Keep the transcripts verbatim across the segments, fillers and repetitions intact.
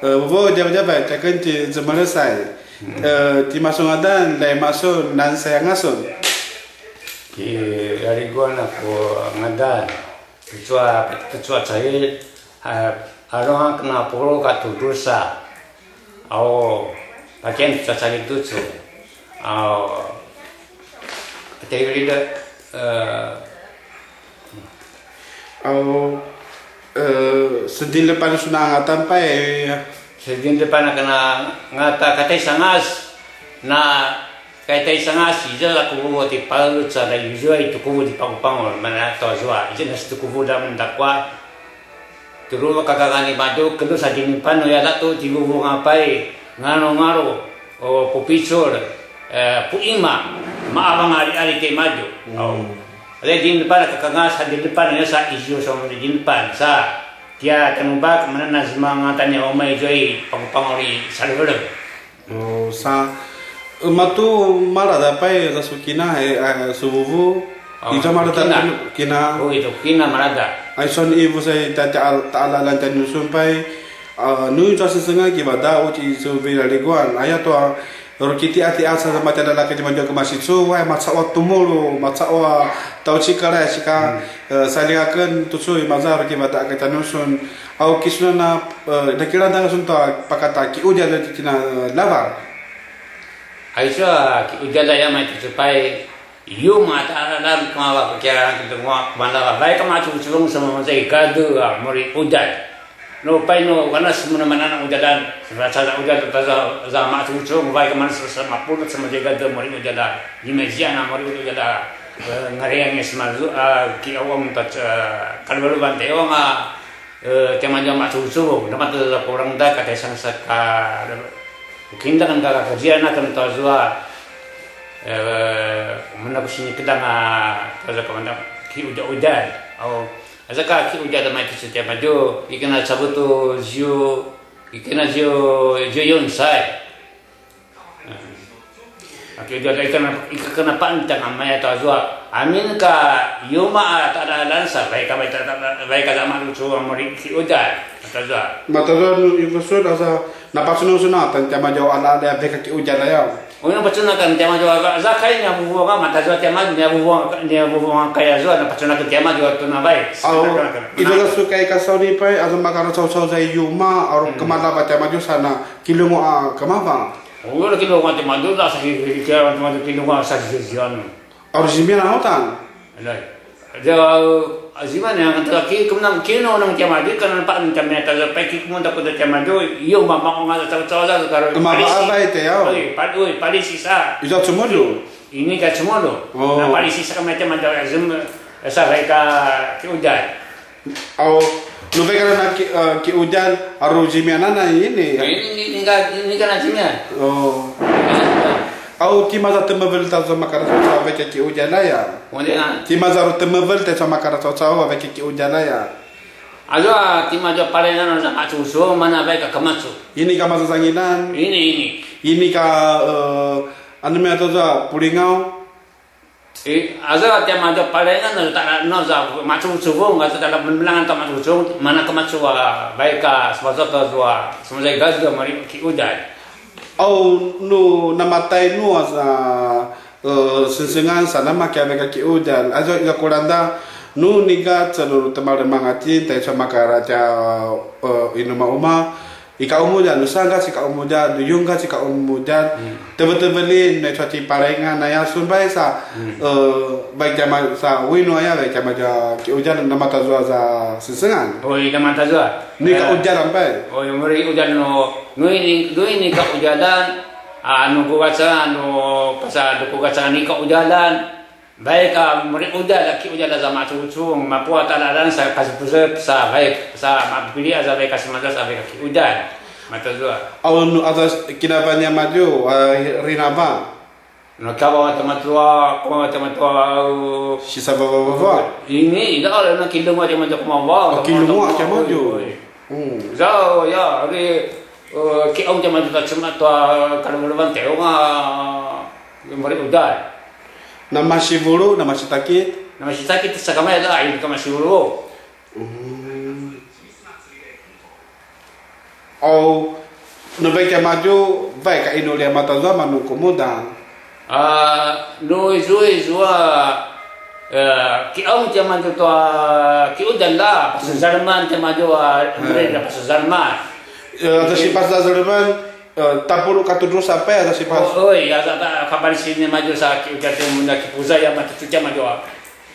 E, vuvu, djavadjavay, tiaken ti Cemelesay. E, tima su ngadan, lai masun, nansay anga sun? Ki Raliguan a ku ngadan. Tucu a, tucu a cail, a, arung a kena pulu katua drusa. Au, pakian tucu a cail tucu. Au, tevili de, e, Au, e, sediljepan sun a ngata pai. Sediljepan a kena ngata kataisangas. Na kataisangas, izua a ku vuvu ti Paluca, na izua i tu ku vuvu ti Pangupangul, mana tua zua, izua na setu ku vuvu da mendakua. Tulu kakanga nimadju, kedus a djinipan nu yadatu, ti vuvu ngapai, ngalu ngalu, o, pupicul, e, puima, maavang ari ari timadju. Au. Ada djinipan kakanga sa djinipan ya sa isu sa djinipan sa. Tia tanubak mana na semanga tanya omai joi pangpangori salveleng. O, sa, e, matu malada pai sa su kina, e, e, su vuvu. Au, izua malada kina. Kina. O, itu kina malada. Ai son ivu sai ta, ta, ta ala lan tanu sun pai. A, nu izua sesenga kivada uci su Raliguan. Aya tua, rukiti ati asa sa mata dala ka jima jua kemasi cu, wai, macawa tumulu, macawa taucikel, e, sika, e, salingaken tucu imaza rukivada ka tanu sun. Au kisuna na, e, nakilangda sun tua pakata kiudjalj, e, kina, e, lavar. Aicu a kiudjalj aya mai tucu pai, yuma ta alam kemava kiaran kidengua kemandava, vaik kama cucung semamazay gadu a muri udjalj. Nu pai nu kana semuna manana udjaljan, sa, sa udjalj ta za, za ma cucung, vaik kama sa, sa mapulut semamazay gadu muri udjaljan. Imazian a muri udjaljan. E, ngariang semazu, a, ki awang ta, e, kalbaluban tewang a, E, tiamadju a macuvucuvung, namata za kurang da kata isang saka, kindangan ka kajian akan tua zua, e, mana ku sini kedang a, tua zua kemandang, kiudjaludjal. Au, aza ka kiudjal mai tu setiap maju, ikana cabutu ziu, ikana ziu, ziu yun sai. Aki udjal ikana, ikana pantang amaya tua zua. Amin ka yuma a tadaalan sa, vaik ka, vaik ka, vaik ka zama lucu a muri kiudjal. Mata zua. Mata zua nu ivusun asa napacunusuna tan tiamadju ala ala vaik ka kiudjal aya. Unu pacunakan tiamadju ala, za kai nia vuvuanga, mata zua tiamadju nia vuvuanga, nia vuvuanga kaya zua, napacunaka tiamadju tu na vaik. Au, itu la su kai ka sauni pai, asa makara cau cau zai yuma, aru kemala ba tiamadju sana, kilungu a kemavang. Ulu kilungu tiamadju, sa ki, ki, ki, tiamadju kilungu sa ki, ki, anu. Aru zimian a utan. Alai. Dia, zimian yang kata ki, kemenang kino nang tiamadju, kan nampak nang tiamadju, tak sampai ki kemun takut tiamadju, iyo, mama orang ada tahu tahu lah kalau. Mama apa itu ya? Oi, pad-, oi, pali sisa. Itu cemulu. Ini ka cemulu. Oh. Na pali sisa kami tiamadju, zim, sa baik ka kiudjal. Au, nu vaik ka na ki, eh, kiudjal, aru zimian ana ini. Ini, ini, ini ka, ini ka na zimian. Oh. Au, timaza temevel ta zua makara cau cau vaik ka kiudjal aya. Timaza ru temevel ta zua makara cau cau vaik ka kiudjal aya. Azua, timaza palengan sa macucu, mana vaik ka kemacu. Ini ka maza zanginan. Ini, ini. Ini ka, eh, anu mia tu zua pulingau. I, aza tiamadju palengan, na, ta, na, za, macuvucuvung, aza tala melangan ta macuvucuvung, mana kemacu a, vaik ka, semazua ta zua, semazua i gazua, muri kiudjal. Au, nu, namatai nu, aza, eh, sengsengan, sa, namaki a vaik ka kiudjal. Aza, iza kuranda, nu, niga, cenu, temal mangatin, tai, sa, makara, tia, eh, inuma uma, Ika umudjal, nu sanga sika umudjal, nu yunga sika umudjal, tevetevelin, nu cuaci parengan, naya sunbai sa, eh, vaik tiamadju sa, winu aya, vaik tiamadju kiudjal, namatazua sa sengsengan. Oi, namatazua. Nu ika udjal ampai. Oi, muri udjal nu, nu ini, nu ini ka udjalan, ah, nu kuvaca, nu pasa, nu kuvaca ni ka udjalan. Vaik a muri udjal, kiudjal aza macuvucuvung, mapua talalan sa kasepusep sa vaik, sa mapili aza vaik a semaza sa vaik a kiudjal. Matazua. Au nu aza kinava niamadju, a, rinava. Na kava tamatua, ko tamatua, au. Sisavavava. Ini, ida ala na kilungu tamatua kumava. Oh, kilungu tamatua. Oi, oi. Hmm. Zau, ya, ari, eh, kiaung tamatua cuma tua kalungu teu nga, muri udjal. Namasivulu, namasitakit. Namasitakit sakamaya da, ini kamasivulu. Hmm. Au, nu vaik tiamadju, vaik a inu lia matazua manu kumuda. A, nu izua izua, e, kiqaung tiamadju tua kiqudjalj a, pasazaleman tiamadju a, mereka pasazaleman. E, aza si pasazaleman, e, tapuluq katua drusa pai aza si pas. O, oi, aza ta, kapalisini madju sa kiqudjalj tiamadju, kipuzai a matucu tiamadju a.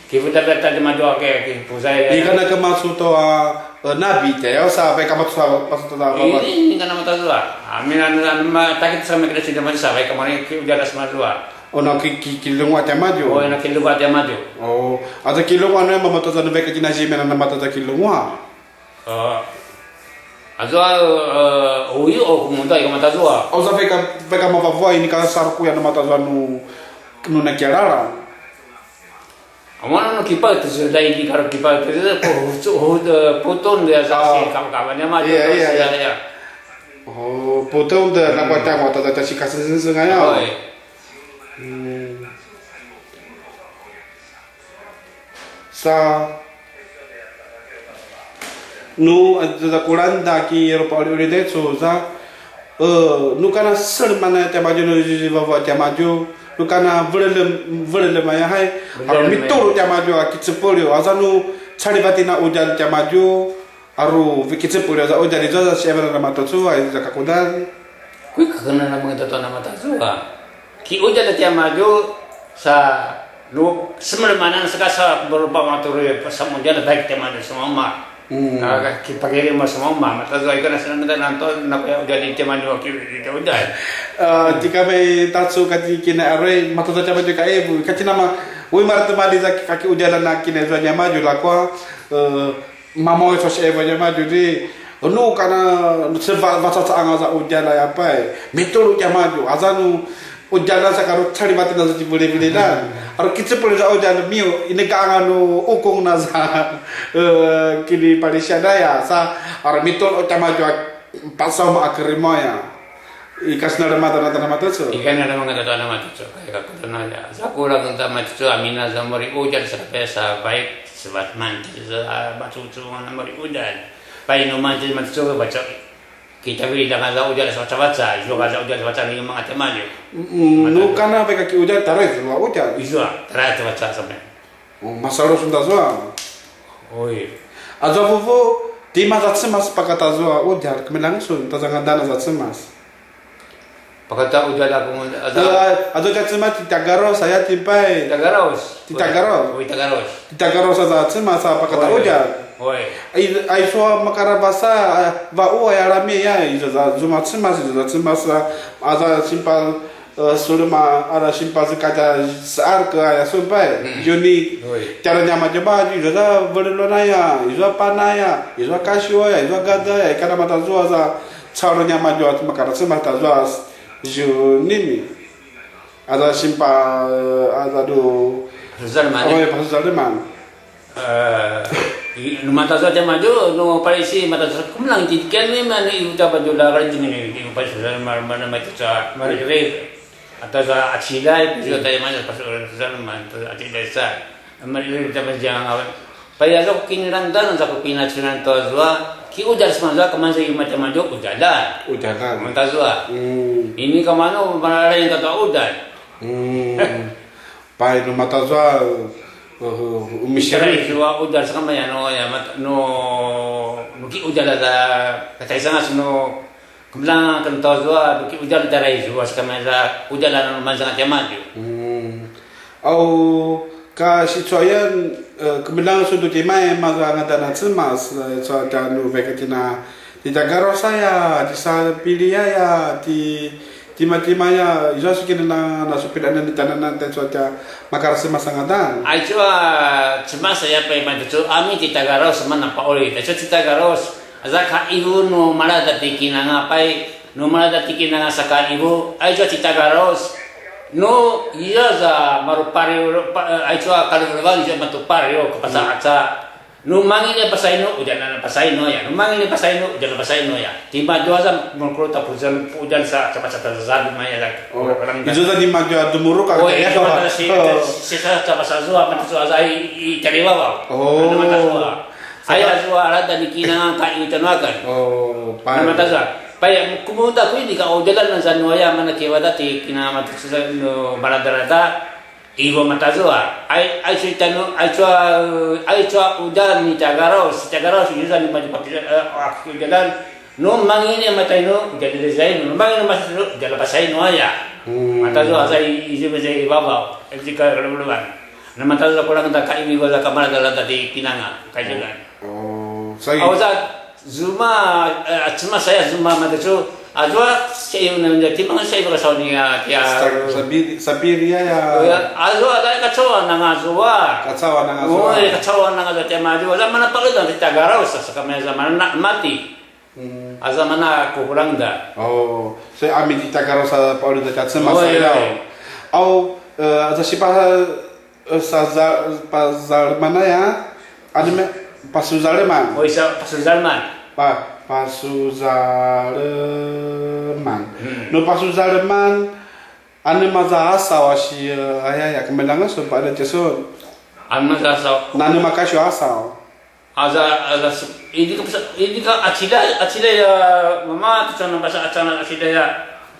Kivutaveta tiamadju a ke, kipuzai. Ika na kemacu tua, e, nabi te, au sa vaik a matucu sa, matucu sa, ini, ini kana matazua. Amin, anu, anu, ma, takit sa mekida sini madju sa, vaik a mani kiqudjalj a semadju a. O, na ki, ki, kilunguaq tiamadju. O, na kilunguaq tiamadju. O, aza kilunguaq nu matucu sa nu vaik a kinazi mena na matucu kilunguaq. E, azua, e, uyu o kumuda ika matazua. Au sa vaik a, vaik a mavavua ini ka sarukuya na matazua nu, nu na kialala. Awan nu kipaut tu sudah ini kalau kipaut tu, pu-, pu-, putun dia sa si kawan-kawannya mah tu, iya, iya, iya. O, putun dia na kuat tama tata tata si kaseng-seng ya. Oi. Hmm. Sa nu, e, za kulanda ki rupa uri uri decu za, e, nu kana sel mana tiamadju nu zizi vava tiamadju, nu kana velelem, velelem aya hai, aru mitulu tiamadju a kicepeliu, aza nu calivatina udjal tiamadju, aru kicepeliu aza udjal iza za sievela na matucu a iza kakudal. Kui kakena na mengetatua na matazua. Kiqudjalj tiamadju sa nu semelemanan saka sa berupa maturu sa mudjalj vaik tiamadju semama. Hmm. Ka, ka, kipakiri ma semama. Matazua ika na senang kita nanto na kuya udjal tiamadju ki, ki udjal. E, tika mai tacu kati kina aroi, matazua tiamadju ka evu. Kati nama, ui marata mali za kaki udjal na kina zua niamadju lakua, e, Mamaw, so si Eva nya maju di, nu kana se va, vacaca anga za udjala ya pai. Mitulu nya maju, aza nu udjala sa karu cari batin aza ti bili-bili dan. Aru kicepeliu za udjala miu, ini ka anga nu ukung na za, e, kini Malaysia daya, sa aru mitulu nya maju, pasau ma akrimaya. Ika sina da mata, mata, mata so. Ika na da mata, mata, mata so. Kaya ka kutana ya. Sa kurang ta mata so, amina za muri udjala sa pesa baik. Sebat manti se, a, bacucu mana mari udjal. Pai nu manti matucu baca. Kita beri dengan za udjal sa baca-baca, izua za udjal sa baca ni manga tiamadju. Mm, nu kana pai kaki udjal tarai zua udjal. Izua, tarai sa baca sampai. O, masalu sunda zua. Oi. Aza vuvu, tima za Cemas pakata zua udjal, kemelang sun, ta za ngadana za Cemas. Pakata udjal aku mun, aza. Eh, aza ca Cemas ti Tagaraus aya ti pai. Tagaraus. Ti Tagaraus. Oi, Tagaraus. Ti Tagaraus aza Cemas sa pakata udjal. Oi. Ai, ai sua makara basa, a, va'u aya lami ya, iza za zuma Cemas, iza za Cemas, a, aza simpal, eh, sulema, aza simpal sekaja sear ke aya sun pai. Hmm. Yuni. Oi. Cara nyama jema, iza za velelona ya, iza pana ya, iza kasio ya, iza gada ya, ikana mata zua za. Caru nya madju a makara Cemas ta zua zunimi. Aza simpa, aza du. Zalman. Awa ya pasal zalman. Eh, i-, nu mata zua tia madju, nu palisi mata zua kemelang ti kian ni mani iu ta baju la rajin ni, iu pasal zalman, mana mai tu sa, mari ri. Ata sa acilai, pasal tia mana pasal zalman, tu acilai sa. Mari ri ta bajang awan. Paya sa ku kinirang dan sa ku pinacinan tua zua, ki udjal sema zua, keman sa iu mata madju udjalan. Udjalan. Mata zua. Hmm. Ini kemanu, mana lain kata udjal. Hmm. Pai nu mata zua, uh, uh, umisiri. Zua udjal sa kemaya no, ya mat-, no, no ki udjal ada, kata isang as no, Kemeljang aken tua zua, nu ki udjal tjarai zua, sa kemaya udjalan manzanga tia madju. Hmm. Au, ka sicuayan, eh, kemeljang sun tu timai, maza ngadan a Cemas, eh, sa tja nu veka tina, ti Tagaraus aya, ti Sapili aya, ti, timatima aya, izua su kina na, na supin anan ni tananan, ta izua tja makara Cemas a ngadan. Ai cua Cemas aya pa iman tu, ami ti Tagaraus mana pa ori, ta izua ti Tagaraus, Aza ka ivu nu malada ti kinanga pai, nu malada ti kinanga saka ivu, aicu a ti Tagaraus, nu iya za maru pariu, pa-, aicu a kalevelevan, aicu a matu pariu, kapasa aca. Nu mangin ya pasainu, ujan na pasainu ya. Nu mangin ya pasainu, ujan na pasainu ya. Timadju aza mengkulu ta pujan, pujan sa, sa, sa, sa, sa, sa, maya za. Oh, orang icu za timadju a dumuru ka. Oh, iya, ya, timadju si, oh, si, sa, sa, sa, zua, mata zua, za, i, i, cari wawa. Oh. Mata zua. Aya zua alada ni kinanga ka iu tjanuaken. Oh, pai. Namata zua. Paya, kumuda ku ini ka ujalan na sa nuaya mana kivada ti kina matusa nu baradalada, iwa matazua. Ai, ai su itanu, ai su, ai su ujalan ni tagarau, si tagarau si ujalan ni maju pakai, eh, aku ujalan. Nu mangini mata inu, ujalan design, nu mangini masa inu, ujalan pasai nuaya. Hmm. Matazua sa i, izi masa i babau, etika luluan. Na matazua kulang ta kai iwa sa kamara dalam tadi kinanga, kai jalan. Oh, sai. Au sa, Zuma, eh, cuma saya Zuma mata cu, azua, saya na, timang saya berasal ni, ah, tia. Sabiri, Sabiria ya. Oh, ya, azua, ada kacauan nanga azua. Kacauan nanga azua. Oh, ya, kacauan nanga azua tia maju. Azua mana pakai dan kita garau sa, sa kami azua mana nak mati. Hmm. Azua mana kukulang da. Oh, saya amin kita garau sa pakai dan tia cuma. Oh, saya. Iya. Au, eh, azua sipa, eh, sa za-, pa zaleman ya. Anu me, pasuzaleman. Oh, isa pasuzaleman. Pa, pasuzaleman. Hmm. Nu pasuzaleman, anu maza asaw a si, eh, aya, ya, kemenangan sun pa ada cesun. Anu maza asaw. Nanu makasyu asaw. Aza, aza, ini ka, ini ka acila, acila ya, mama tu sana bahasa acana acila ya.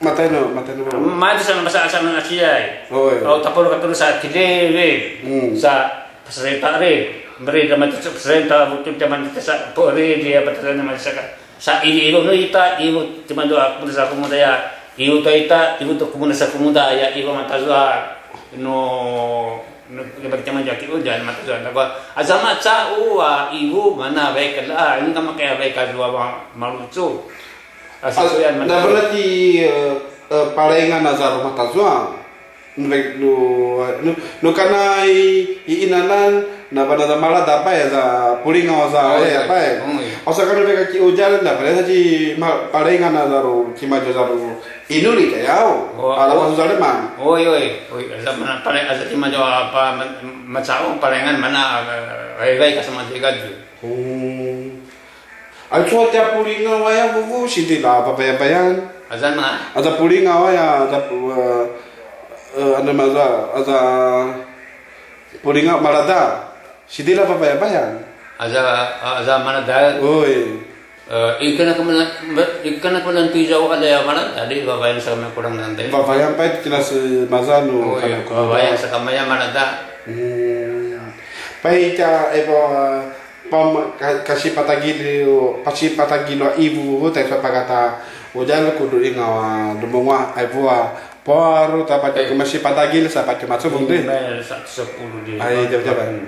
Matenu, matenu. Mama tu sana bahasa acana acila ya. Oh, iya. Au tapur ka terus acila, we. Hmm. Sa, pasal tak re. Beri dia mati pasal tak, betul dia mati sa, pori dia betul dia mati sa. Sa ini ibu nu ita, ibu cuma doa, aku muda sa aku muda ya. Ibu tu ita, ibu tu aku muda sa aku muda ya, ibu mata zua. No, no, ibu cuma jaki ujan, mata zua. Takwa, azama ca ua, ibu mana baik lah, ini kamu kayak baik zua bang malucu. Asal yan, na berarti, eh, eh, palengan azar mata zua. Nu, nu, nu, nu kana i, i inanan, na bana da mala da pai za pulinga za. Oh, iya. Pai. Oh, iya. Asa kana veka ki ujan da pai sa ci ma-, palengan na zaru, ci maju zaru inuli ta yau. Oh, ala oh. Pasu zaleman. Oh, iya, iya. Oh, iya. Sa mana pale-, asa ci maju apa, ma-, macau palengan mana, eh, rai, rai ka sama ci gaju. Hmm. Aicu a tja pulingaw aya vuvu, sidila papayapayan. Aza ma? Aza pulingaw aya, aza pu-, eh, eh, anu maza, aza pulingaw malada. Sidila papayapayan. Aza, aza malada. Oi. Eh, ikana kamana, ikana kamana tu izau ada ya malada, di babayan sa kami kurang nanti. Babayan pa itu kina se maza nu. Oi, kana babayan sa kami ya malada. Hmm. Pa ita, eh, pa, Pam-, ka-, kasi patagil, pasi patagil a ivu, tai sa pagata, ujan ku during awa, lumungwa, ai vua, paru ta pati, eh, masi patagil sa pati masuk, eh, deh. Sa sepuluh di. Ai, jap, jap. Hmm.